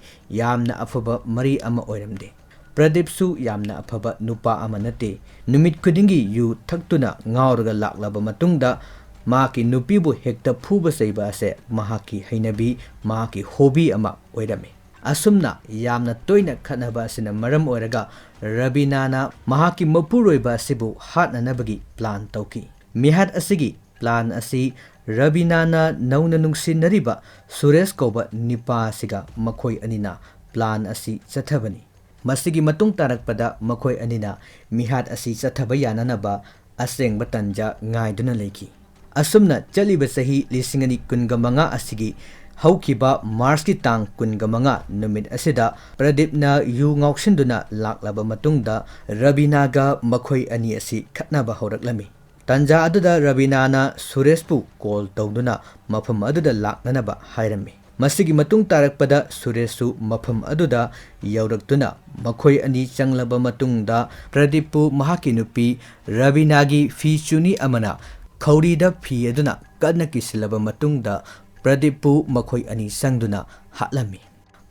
ꯌꯥꯝꯅ ꯑꯐꯕ ꯃꯔꯤ ꯑꯃ ꯑꯣꯏꯔꯝꯗꯦ꯫ ꯄ꯭ꯔꯗꯤꯞꯁꯨ ꯌꯥꯝꯅ ꯑꯐꯕ ꯅꯨꯄꯥ ꯑꯃ ꯅꯠꯇꯦ꯫ ꯅꯨꯃꯤꯠ ꯈꯨꯗꯤꯡꯒꯤ ꯌꯨ ꯊꯛꯇꯨꯅ ꯉꯥꯎꯔꯒ ꯂꯥꯛꯂꯕ ꯃꯇꯨꯡꯗ ꯃꯍꯥꯛꯀꯤ ꯅꯨꯄꯤꯕꯨ ꯍꯦꯛꯇ ꯐꯨꯕ ꯆꯩꯕ ꯑꯁꯦ ꯃꯍꯥꯛꯀꯤ ꯍꯩꯅꯕꯤ, ꯃꯍꯥꯛꯀꯤ hobby ꯑꯃ ꯑꯣꯏꯔꯝꯃꯤ꯫ ꯑꯁꯨꯝꯅ ꯌꯥꯝꯅ ꯇꯣꯏꯅ ꯈꯠꯅꯕ ꯑꯁꯤꯅ ꯃꯔꯝ ꯑꯣꯏꯔꯒ ꯔꯕꯤꯅꯥꯅ ꯃꯍꯥꯛꯀꯤ ꯃꯄꯨꯔꯣꯏꯕ ꯑꯁꯤꯕꯨ ꯍꯥꯠꯅꯅꯕꯒꯤ plan ꯇꯧꯈꯤ꯫ ꯃꯤꯍꯥꯠ ꯑꯁꯤꯒꯤ plan ꯑꯁꯤ ꯔꯕꯤꯅꯥꯅ ꯅꯧꯅ ꯅꯨꯡꯁꯤꯅꯔꯤꯕ ꯁꯨꯔꯦꯁ ꯀꯧꯕ ꯅꯤꯄꯥ ꯑꯁꯤꯒ ꯃꯈꯣꯏ ꯑꯅꯤꯅ plan ꯑꯁꯤ ꯆꯠꯊꯕꯅꯤ꯫ ꯃꯁꯤꯒꯤ ꯃꯇꯨꯡ ꯇꯥꯔꯛꯄꯗ ꯃꯈꯣꯏ ꯑꯅꯤꯅ ꯃꯤꯍꯥꯠ ꯑꯁꯤ ꯆꯠꯊꯕ ꯌꯥꯅꯅꯕ ꯑꯁꯦꯡꯕ ꯇꯟꯖꯥ ꯉꯥꯏꯗꯨꯅ ꯂꯩꯈꯤ꯫ ꯑꯁꯨꯝꯅ ꯆꯠꯂꯤꯕ ꯆꯍꯤ ꯂꯤꯁꯤꯡ ꯑꯅꯤ ꯀꯨꯟꯒ ꯃꯉꯥ ꯑꯁꯤꯒꯤ ꯍꯧꯈꯤꯕ ꯃꯥꯔꯆꯀꯤ ꯇꯥꯡ ꯀꯨꯟꯒ ꯃꯉꯥ ꯅꯨꯃꯤꯠ ꯑꯁꯤꯗ ꯄ꯭ꯔꯗꯤꯞꯅ ꯌꯨ ꯉꯥꯎꯁꯤꯟꯗꯨꯅ ꯂꯥꯛꯂꯕ ꯃꯇꯨꯡꯗ ꯔꯕꯤꯅꯥꯒ ꯃꯈꯣꯏ ꯑꯅꯤ ꯑꯁꯤ ꯈꯠꯅꯕ ꯍꯧꯔꯛꯂꯝꯃꯤ꯫ ꯇꯟꯖꯥ ꯑꯗꯨꯗ ꯔꯕꯤꯅꯥꯅ ꯁꯨꯔꯦꯁꯄꯨ call ꯇꯧꯗꯨꯅ ꯃꯐꯝ ꯑꯗꯨꯗ ꯂꯥꯛꯅꯅꯕ ꯍꯥꯏꯔꯝꯃꯤ꯫ ꯃꯁꯤꯒꯤ ꯃꯇꯨꯡ ꯇꯥꯔꯛꯄꯗ ꯁꯨꯔꯦꯁꯁꯨ ꯃꯐꯝ ꯑꯗꯨꯗ ꯌꯧꯔꯛꯇꯨꯅ ꯃꯈꯣꯏ ꯑꯅꯤ ꯆꯪꯂꯕ ꯃꯇꯨꯡꯗ ꯄ꯭ꯔꯗꯤꯞꯄꯨ ꯃꯍꯥꯛꯀꯤ ꯅꯨꯄꯤ ꯔꯕꯤꯅꯥꯒꯤ ꯐꯤ ꯆꯨꯅꯤ ꯑꯃꯅ ꯈꯧꯔꯤꯗ ꯐꯤ ꯑꯗꯨꯅ ꯀꯟꯅ ꯀꯤꯁꯤꯜꯂꯕ ꯃꯇꯨꯡꯗ ꯄ꯭ꯔꯗꯤꯞꯄꯨ ꯃꯈꯣꯏ ꯑꯅꯤ ꯆꯪꯗꯨꯅ ꯍꯥꯠꯂꯝꯃꯤ꯫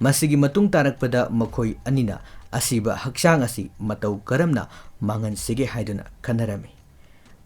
ꯃꯁꯤꯒꯤ ꯃꯇꯨꯡ ꯇꯥꯔꯛꯄꯗ ꯃꯈꯣꯏ ꯑꯅꯤꯅ ꯑꯁꯤꯕ ꯍꯛꯆꯥꯡ ꯑꯁꯤ ꯃꯇꯧ ꯀꯔꯝꯅ ꯃꯥꯡꯍꯟꯁꯤꯒꯦ ꯍꯥꯏꯗꯨꯅ ꯈꯟꯅꯔꯝꯃꯤ꯫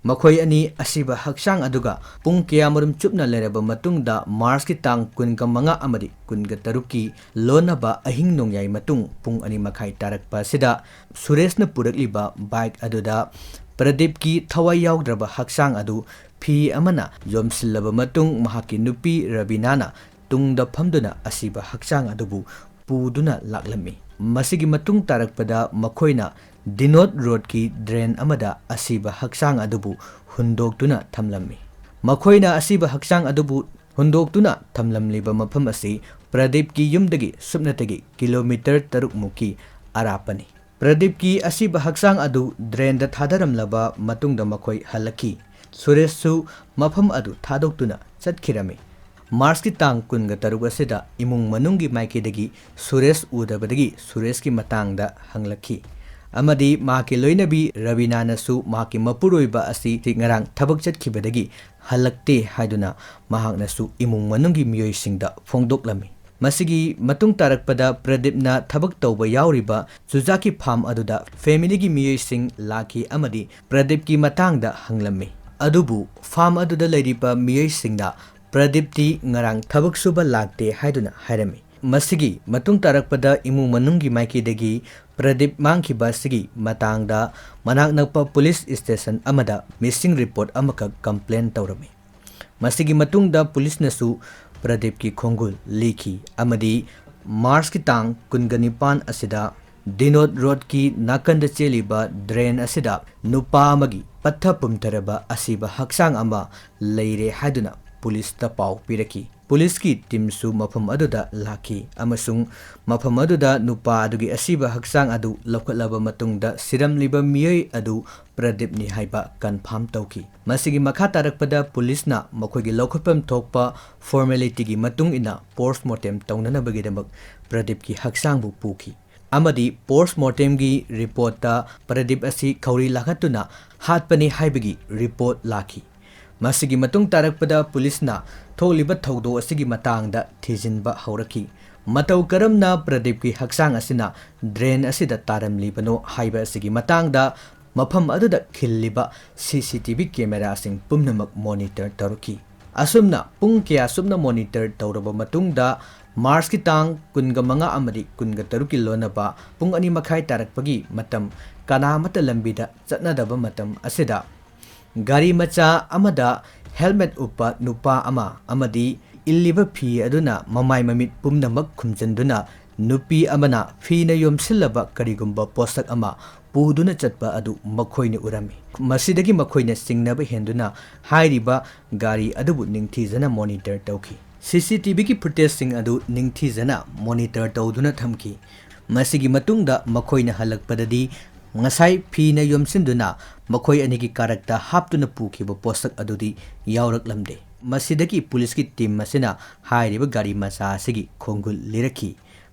ꯃꯈꯣꯏ ꯑꯅꯤ ꯑꯁꯤꯕ ꯍꯛꯆꯥꯡ ꯑꯗꯨꯒ ꯄꯨꯡ ꯀꯌꯥꯃꯔꯨꯝ ꯆꯨꯞꯅ ꯂꯩꯔꯕ ꯃꯇꯨꯡꯗ ꯃꯥꯔꯆꯀꯤ ꯇꯥꯡ ꯀꯨꯟꯒ ꯃꯉꯥ ꯑꯃꯗꯤ ꯀꯨꯟꯒ ꯇꯔꯨꯛꯀꯤ ꯂꯣꯟꯅꯕ ꯑꯍꯤꯡ ꯅꯣꯡꯌꯥꯏ ꯃꯇꯨꯡ ꯄꯨꯡ ꯑꯅꯤ ꯃꯈꯥꯏ ꯇꯥꯔꯛꯄ ꯑꯁꯤꯗ ꯁꯨꯔꯦꯁꯅ ꯄꯨꯔꯛꯂꯤꯕ bike ꯑꯗꯨꯗ ꯄ꯭ꯔꯗꯤꯞꯀꯤ ꯊꯋꯥꯏ ꯌꯥꯎꯗ꯭ꯔꯕ ꯍꯛꯆꯥꯡ ꯑꯗꯨ ꯐꯤ ꯑꯃꯅ ꯌꯣꯝꯁꯤꯜꯂꯕ ꯃꯇꯨꯡ ꯃꯍꯥꯛꯀꯤ ꯅꯨꯄꯤ ꯔꯕꯤꯅꯥꯅ ꯇꯨꯡꯗ ꯐꯝꯗꯨꯅ ꯑꯁꯤꯕ ꯍꯛꯆꯥꯡ ꯑꯗꯨꯕꯨ ꯄꯨꯗꯨꯅ ꯂꯥꯛꯂꯝꯃꯤ꯫ ꯃꯁꯤꯒꯤ ꯃꯇꯨꯡ ꯇꯥꯔꯛꯄꯗ ꯃꯈꯣꯏꯅ ꯗꯤꯅꯣꯠ ꯔꯣꯗꯀꯤ drain ꯑꯃꯗ ꯑꯁꯤꯕ ꯍꯛꯆꯥꯡ ꯑꯗꯨꯕꯨ ꯍꯨꯟꯗꯣꯛꯇꯨꯅ ꯊꯝꯂꯝꯃꯤ꯫ ꯃꯈꯣꯏꯅ ꯑꯁꯤꯕ ꯍꯛꯆꯥꯡ ꯑꯗꯨꯕꯨ ꯍꯨꯟꯗꯣꯛꯇꯨꯅ ꯊꯝꯂꯝꯂꯤꯕ ꯃꯐꯝ ꯑꯁꯤ ꯄ꯭ꯔꯗꯤꯞꯀꯤ ꯌꯨꯝꯗꯒꯤ ꯁꯨꯞꯅꯇꯒꯤ ꯀꯤꯂꯣꯃꯤꯇꯔ ꯇꯔꯨꯛ ꯃꯨꯛꯀꯤ ꯑꯔꯥꯞꯄꯅꯤ꯫ ꯄ꯭ꯔꯗꯤꯞꯀꯤ ꯑꯁꯤꯕ ꯍꯛꯆꯥꯡ ꯑꯗꯨ ꯗ꯭ꯔꯦꯟꯗ ꯊꯥꯗꯔꯝꯂꯕ ꯃꯇꯨꯡꯗ ꯃꯈꯣꯏ ꯍꯜꯂꯛꯈꯤ꯫ ꯁꯨꯔꯦꯁꯁꯨ ꯃꯐꯝ ꯑꯗꯨ ꯊꯥꯗꯣꯛꯇꯨꯅ ꯆꯠꯈꯤꯔꯝꯃꯤ꯫ ꯃꯥꯔꯆꯀꯤ ꯇꯥꯡ ꯀꯨꯟꯒ ꯇꯔꯨꯛ ꯑꯁꯤꯗ ꯏꯃꯨꯡ ꯃꯅꯨꯡꯒꯤ ꯃꯥꯏꯀꯩꯗꯒꯤ ꯁꯨꯔꯦꯁ ꯎꯗꯕꯗꯒꯤ ꯁꯨꯔꯦꯁꯀꯤ ꯃꯇꯥꯡꯗ ꯍꯪꯂꯛꯈꯤ, ꯑꯃꯗꯤ ꯃꯍꯥꯛꯀꯤ ꯂꯣꯏꯅꯕꯤ ꯔꯕꯤꯅꯥꯅꯁꯨ ꯃꯍꯥꯛꯀꯤ ꯃꯄꯨꯔꯣꯏꯕ ꯑꯁꯤ ꯉꯔꯥꯡ ꯊꯕꯛ ꯆꯠꯈꯤꯕꯗꯒꯤ ꯍꯜꯂꯛꯇꯦ ꯍꯥꯏꯗꯨꯅ ꯃꯍꯥꯛꯅꯁꯨ ꯏꯃꯨꯡ ꯃꯅꯨꯡꯒꯤ ꯃꯤꯑꯣꯏꯁꯤꯡꯗ ꯐꯣꯡꯗꯣꯛꯂꯝꯃꯤ꯫ ꯃꯁꯤꯒꯤ ꯃꯇꯨꯡ ꯇꯥꯔꯛꯄꯗ ꯄ꯭ꯔꯗꯤꯞꯅ ꯊꯕꯛ ꯇꯧꯕ ꯌꯥꯎꯔꯤꯕ ꯆꯨꯖꯥꯛꯀꯤ ꯐꯥꯝ ꯑꯗꯨꯗ ꯐꯦꯃꯤꯂꯤꯒꯤ ꯃꯤꯑꯣꯏꯁꯤꯡ ꯂꯥꯛꯈꯤ ꯑꯃꯗꯤ ꯄ꯭ꯔꯗꯤꯞꯀꯤ ꯃꯇꯥꯡꯗ ꯍꯪꯂꯝꯃꯤ꯫ ꯑꯗꯨꯕꯨ ꯐꯥꯝ ꯑꯗꯨꯗ ꯂꯩꯔꯤꯕ ꯃꯤꯑꯣꯏꯁꯤꯡꯅ ꯄ꯭ꯔꯗꯤꯞꯇꯤ ꯉꯔꯥꯡ ꯊꯕꯛ ꯁꯨꯕ ꯂꯥꯛꯇꯦ ꯍꯥꯏꯗꯨꯅ ꯍꯥꯏꯔꯝꯃꯤ꯫ ꯃꯁꯤꯒꯤ ꯃꯇꯨꯡ ꯇꯥꯔꯛꯄꯗ ꯏꯃꯨꯡ ꯃꯅꯨꯡꯒꯤ ꯃꯥꯏꯀꯩꯗꯒꯤ ꯄ꯭ꯔꯗꯤꯞ ꯃꯥꯡꯈꯤꯕ ꯑꯁꯤꯒꯤ ꯃꯇꯥꯡꯗ ꯃꯅꯥꯛ ꯅꯛꯄ ꯄꯨꯂꯤꯁ ꯁ꯭ꯇꯦꯁꯟ ꯑꯃꯗ ꯃꯤꯁꯤꯡ ꯔꯤꯄꯣꯔꯠ ꯑꯃꯈꯛ ꯀꯝꯄ꯭ꯂꯦꯟ ꯇꯧꯔꯝꯃꯤ꯫ ꯃꯁꯤꯒꯤ ꯃꯇꯨꯡꯗ ꯄꯨꯂꯤꯁꯅꯁꯨ ꯄ꯭ꯔꯗꯤꯞꯀꯤ ꯈꯣꯡꯒꯨꯜ ꯂꯤꯈꯤ ꯑꯃꯗꯤ ꯃꯥꯔꯆꯀꯤ ꯇꯥꯡ ꯀꯨꯟꯒ ꯅꯤꯄꯥꯟ ꯑꯁꯤꯗ ꯗꯤꯅꯣꯠ ꯔꯣꯗꯀꯤ ꯅꯥꯀꯟꯗ ꯆꯦꯜꯂꯤꯕ ꯗ꯭ꯔꯦꯟ ꯑꯁꯤꯗ ꯅꯨꯄꯥ ꯑꯃꯒꯤ ꯄꯠꯊ ꯄꯨꯝꯊꯔꯕ ꯑꯁꯤꯕ ꯍꯛꯆꯥꯡ ꯑꯃ ꯂꯩꯔꯦ ꯍꯥꯏꯗꯨꯅ ꯄꯨꯂꯤꯁꯇ ꯄꯥꯎ ꯄꯤꯔꯛꯈꯤ꯫ ꯄꯨꯂꯤꯁꯀꯤ ꯇꯤꯝꯁꯨ ꯃꯐꯝ ꯑꯗꯨꯗ ꯂꯥꯛꯈꯤ ꯑꯃꯁꯨꯡ ꯃꯐꯝ ꯑꯗꯨꯗ ꯅꯨꯄꯥ ꯑꯗꯨꯒꯤ ꯑꯁꯤꯕ ꯍꯛꯆꯥꯡ ꯑꯗꯨ ꯂꯧꯈꯠꯂꯕ ꯃꯇꯨꯡꯗ ꯁꯤꯔꯝꯂꯤꯕ ꯃꯤꯑꯣꯏ ꯑꯗꯨ ꯄ꯭ꯔꯗꯤꯞꯅꯤ ꯍꯥꯏꯕ ꯀꯟꯐꯥꯔꯝ ꯇꯧꯈꯤ꯫ ꯃꯁꯤꯒꯤ ꯃꯈꯥ ꯇꯥꯔꯛꯄꯗ ꯄꯨꯂꯤꯁꯅ ꯃꯈꯣꯏꯒꯤ ꯂꯧꯈꯠꯐꯝ ꯊꯣꯛꯄ ꯐꯣꯔꯃꯦꯂꯤꯇꯤꯒꯤ ꯃꯇꯨꯡ ꯏꯟꯅ ꯄꯣꯁꯃꯣꯔꯇꯦꯝ ꯇꯧꯅꯅꯕꯒꯤꯗꯃꯛ ꯄ꯭ꯔꯗꯤꯞꯀꯤ ꯍꯛꯆꯥꯡꯕꯨ ꯄꯨꯈꯤ ꯑꯃꯗꯤ ꯄꯣꯁꯃꯣꯔꯇꯦꯝꯒꯤ ꯔꯤꯄꯣꯔꯠꯇ ꯄ꯭ꯔꯗꯤꯞ ꯑꯁꯤ ꯈꯧꯔꯤ ꯂꯥꯈꯠꯇꯨꯅ ꯍꯥꯠꯄꯅꯤ ꯍꯥꯏꯕꯒꯤ ꯔꯤꯄꯣꯔꯠ ꯂꯥꯛꯈꯤ꯫ ꯃꯁꯤꯒꯤ ꯃꯇꯨꯡ ꯇꯥꯔꯛꯄꯗ ꯄꯨꯂꯤꯁꯅ ꯊꯣꯛꯂꯤꯕ ꯊꯧꯗꯣꯛ ꯑꯁꯤꯒꯤ ꯃꯇꯥꯡꯗ ꯊꯤꯖꯤꯟꯕ ꯍꯧꯔꯛꯈꯤ꯫ ꯃꯇꯧ ꯀꯔꯝꯅ ꯄ꯭ꯔꯗꯤꯞꯀꯤ ꯍꯛꯆꯥꯡ ꯑꯁꯤꯅ ꯗ꯭ꯔꯦꯟ ꯑꯁꯤꯗ ꯇꯥꯔꯝꯂꯤꯕꯅꯣ ꯍꯥꯏꯕ ꯑꯁꯤꯒꯤ ꯃꯇꯥꯡꯗ ꯃꯐꯝ ꯑꯗꯨꯗ ꯈꯤꯜꯂꯤꯕ ꯁꯤ ꯁꯤ ꯇꯤ ꯚꯤ ꯀꯦꯃꯦꯔꯥꯁꯤꯡ ꯄꯨꯝꯅꯃꯛ ꯃꯣꯅꯤꯇꯔ ꯇꯧꯔꯛꯈꯤ꯫ ꯑꯁꯨꯝꯅ ꯄꯨꯡ ꯀꯌꯥ ꯁꯨꯞꯅ ꯃꯣꯅꯤꯇꯔ ꯇꯧꯔꯕ ꯃꯇꯨꯡꯗ ꯃꯥꯔꯆꯀꯤ ꯇꯥꯡ ꯀꯨꯟꯒ ꯃꯉꯥ ꯑꯃꯗꯤ ꯀꯨꯟꯒ ꯇꯔꯨꯛꯀꯤ ꯂꯣꯟꯅꯕ ꯄꯨꯡ ꯑꯅꯤ ꯃꯈꯥꯏ ꯇꯥꯔꯛꯄꯒꯤ ꯃꯇꯝ, ꯀꯅꯥ ꯑꯃꯠꯇ ꯂꯝꯕꯤꯗ ꯆꯠꯅꯗꯕ ꯃꯇꯝ ꯑꯁꯤꯗ ꯒꯥꯔꯤ ꯃꯆꯥ ꯑꯃꯗ ꯍꯦꯜꯃꯦꯠ ꯎꯞꯄ ꯅꯨꯄꯥ ꯑꯃ ꯑꯃꯗꯤ ꯏꯜꯂꯤꯕ ꯐꯤ ꯑꯗꯨꯅ ꯃꯃꯥꯏ ꯃꯃꯤꯠ ꯄꯨꯝꯅꯃꯛ ꯈꯨꯝꯖꯤꯟꯗꯨꯅ ꯅꯨꯄꯤ ꯑꯃꯅ ꯐꯤꯅ ꯌꯣꯝꯁꯤꯜꯂꯕ ꯀꯔꯤꯒꯨꯝꯕ ꯄꯣꯠꯁꯛ ꯑꯃ ꯄꯨꯗꯨꯅ ꯆꯠꯄ ꯑꯗꯨ ꯃꯈꯣꯏꯅ ꯎꯔꯝꯃꯤ꯫ ꯃꯁꯤꯗꯒꯤ ꯃꯈꯣꯏꯅ ꯆꯤꯡꯅꯕ ꯍꯦꯟꯗꯨꯅ ꯍꯥꯏꯔꯤꯕ ꯒꯥꯔꯤ ꯑꯗꯨꯕꯨ ꯅꯤꯡꯊꯤꯖꯅ ꯃꯣꯅꯤꯇꯔ ꯇꯧꯈꯤ꯫ ꯁꯤ ꯁꯤ ꯇꯤ ꯚꯤꯒꯤ ꯐꯨꯇꯦꯖꯁꯤꯡ ꯑꯗꯨ ꯅꯤꯡꯊꯤꯖꯅ ꯃꯣꯅꯤꯇꯔ ꯇꯧꯗꯨꯅ ꯊꯝꯈꯤ꯫ ꯃꯁꯤꯒꯤ ꯃꯇꯨꯡꯗ ꯃꯈꯣꯏꯅ ꯍꯜꯂꯛꯄꯗꯗꯤ ꯉꯁꯥꯏ ꯐꯤꯅ ꯌꯣꯝꯁꯤꯟꯗꯨꯅ ꯃꯈꯣꯏ ꯑꯅꯤꯒꯤ ꯀꯥꯔꯛꯇ ꯍꯥꯞꯇꯨꯅ ꯄꯨꯈꯤꯕ ꯄꯣꯠꯁꯛ ꯑꯗꯨꯗꯤ ꯌꯥꯎꯔꯛꯂꯝꯗꯦ꯫ ꯃꯁꯤꯗꯒꯤ ꯄꯨꯂꯤꯁꯀꯤ ꯇꯤꯝ ꯑꯁꯤꯅ ꯍꯥꯏꯔꯤꯕ ꯒꯥꯔꯤ ꯃꯆꯥ ꯑꯁꯤꯒꯤ ꯈꯣꯡꯒꯨꯜ ꯂꯤꯔꯛꯈꯤ꯫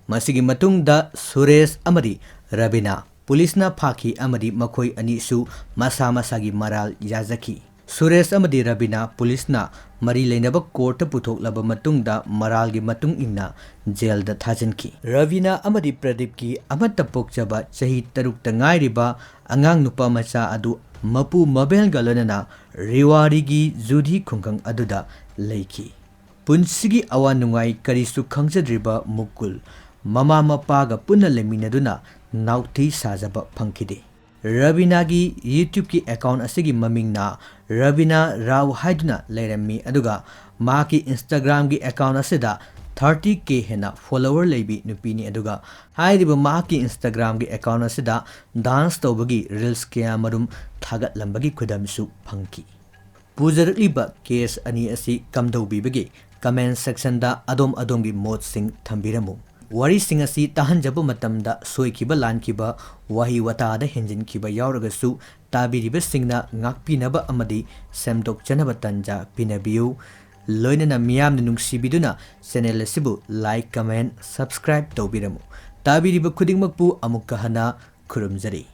ꯃꯁꯤꯒꯤ ꯃꯇꯨꯡꯗ ꯁꯨꯔꯦꯁ ꯑꯃꯗꯤ ꯔꯕꯤꯅꯥ ꯄꯨꯂꯤꯁꯅ ꯐꯥꯈꯤ ꯑꯃꯗꯤ ꯃꯈꯣꯏ ꯑꯅꯤꯁꯨ ꯃꯁꯥ ꯃꯁꯥꯒꯤ ꯃꯔꯥꯜ ꯌꯥꯖꯈꯤ꯫ ꯁꯨꯔꯦꯁ ꯑꯃꯗꯤ ꯔꯕꯤꯅꯥ ꯄꯨꯂꯤꯁꯅ ꯃꯔꯤ ꯂꯩꯅꯕ ꯀꯣꯔꯠꯇ ꯄꯨꯊꯣꯛꯂꯕ ꯃꯇꯨꯡꯗ ꯃꯔꯥꯜꯒꯤ ꯃꯇꯨꯡ ꯏꯟꯅ ꯖꯦꯜꯗ ꯊꯥꯖꯤꯟꯈꯤ꯫ ꯔꯕꯤꯅꯥ ꯑꯃꯗꯤ ꯄ꯭ꯔꯗꯤꯞꯀꯤ ꯑꯃꯠꯇ ꯄꯣꯛꯆꯕ ꯆꯍꯤ ꯇꯔꯨꯛꯇ ꯉꯥꯏꯔꯤꯕ ꯑꯉꯥꯡ ꯅꯨꯄꯥ ꯃꯆꯥ ꯑꯗꯨ ꯃꯄꯨ ꯃꯕꯦꯜꯒ ꯂꯣꯏꯅꯅ ꯔꯤꯋꯥꯔꯤꯒꯤ ꯖꯨꯗꯤ ꯈꯨꯡꯒꯪ ꯑꯗꯨꯗ ꯂꯩꯈꯤ꯫ ꯄꯨꯟꯁꯤꯒꯤ ꯑꯋꯥ ꯅꯨꯡꯉꯥꯏ ꯀꯔꯤꯁꯨ ꯈꯪꯖꯗ꯭ꯔꯤꯕ ꯃꯨꯀꯨꯜ ꯃꯃꯥ ꯃꯄꯥꯒ ꯄꯨꯟꯅ ꯂꯩꯃꯤꯟꯅꯗꯨꯅ ꯅꯥꯎꯊꯤ ꯁꯥꯖꯕ ꯐꯪꯈꯤꯗꯦ꯫ ꯔꯕꯤꯅꯥꯒꯤ YouTubeꯀꯤ ꯑꯦꯀꯥꯎꯟ ꯑꯁꯤꯒꯤ ꯃꯃꯤꯡꯅ ꯔꯕꯤꯅꯥ ꯔꯥꯎ ꯍꯥꯏꯗꯨꯅ ꯂꯩꯔꯝꯃꯤ, ꯑꯗꯨꯒ ꯃꯍꯥꯛꯀꯤ Instagramꯒꯤ ꯑꯦꯀꯥꯎꯟ ꯑꯁꯤꯗ thirty K ꯍꯦꯟꯅ ꯐꯣꯂꯣꯋꯔ ꯂꯩꯕꯤ ꯅꯨꯄꯤꯅꯤ꯫ ꯑꯗꯨꯒ ꯍꯥꯏꯔꯤꯕ ꯃꯍꯥꯛꯀꯤ Instagramꯒꯤ ꯑꯦꯀꯥꯎꯟ ꯑꯁꯤꯗ ꯗꯥꯟꯁ ꯇꯧꯕꯒꯤ ꯔꯤꯜꯁ ꯀꯌꯥꯃꯔꯨꯝ ꯊꯥꯒꯠꯂꯝꯕꯒꯤ ꯈꯨꯗꯝꯁꯨ ꯐꯪꯈꯤ꯫ ꯄꯨꯖꯔꯛꯂꯤꯕ ꯀꯦꯁ ꯑꯅꯤ ꯑꯁꯤ ꯀꯝꯗꯧꯕꯤꯕꯒꯦ? ꯀꯃꯦꯟ ꯁꯦꯛꯁꯟꯗ ꯑꯗꯣꯝ ꯑꯗꯣꯝꯒꯤ ꯃꯣꯠꯁꯤꯡ ꯊꯝꯕꯤꯔꯝꯃꯨ꯫ ꯋꯥꯔꯤꯁꯤꯡ ꯑꯁꯤ ꯇꯥꯍꯟꯖꯕ ꯃꯇꯝꯗ ꯁꯣꯏꯈꯤꯕ ꯂꯥꯟꯈꯤꯕ, ꯋꯥꯍꯩ ꯋꯥꯇꯥꯗ ꯍꯦꯟꯖꯤꯟꯈꯤꯕ ꯌꯥꯎꯔꯒꯁꯨ ꯇꯥꯕꯤꯔꯤꯕꯁꯤꯡꯅ ꯉꯥꯛꯄꯤꯅꯕ ꯑꯃꯗꯤ ꯁꯦꯝꯗꯣꯛꯆꯅꯕ ꯇꯥꯟꯖꯥ ꯄꯤꯅꯕꯤꯌꯨ꯫ ꯂꯣꯏꯅꯅ ꯃꯤꯌꯥꯝꯅ ꯅꯨꯡꯁꯤꯕꯤꯗꯨꯅ ꯆꯦꯅꯦꯜ ꯑꯁꯤꯕꯨ ꯂꯥꯏꯛ, ꯀꯃꯦꯟ, ꯁꯕꯁꯀ꯭ꯔꯥꯏꯕ ꯇꯧꯕꯤꯔꯝꯃꯨ꯫ ꯇꯥꯕꯤꯔꯤꯕ ꯈꯨꯗꯤꯡꯃꯛꯄꯨ ꯑꯃꯨꯛꯀ ꯍꯟꯅ ꯈꯨꯔꯨꯝꯖꯔꯤ꯫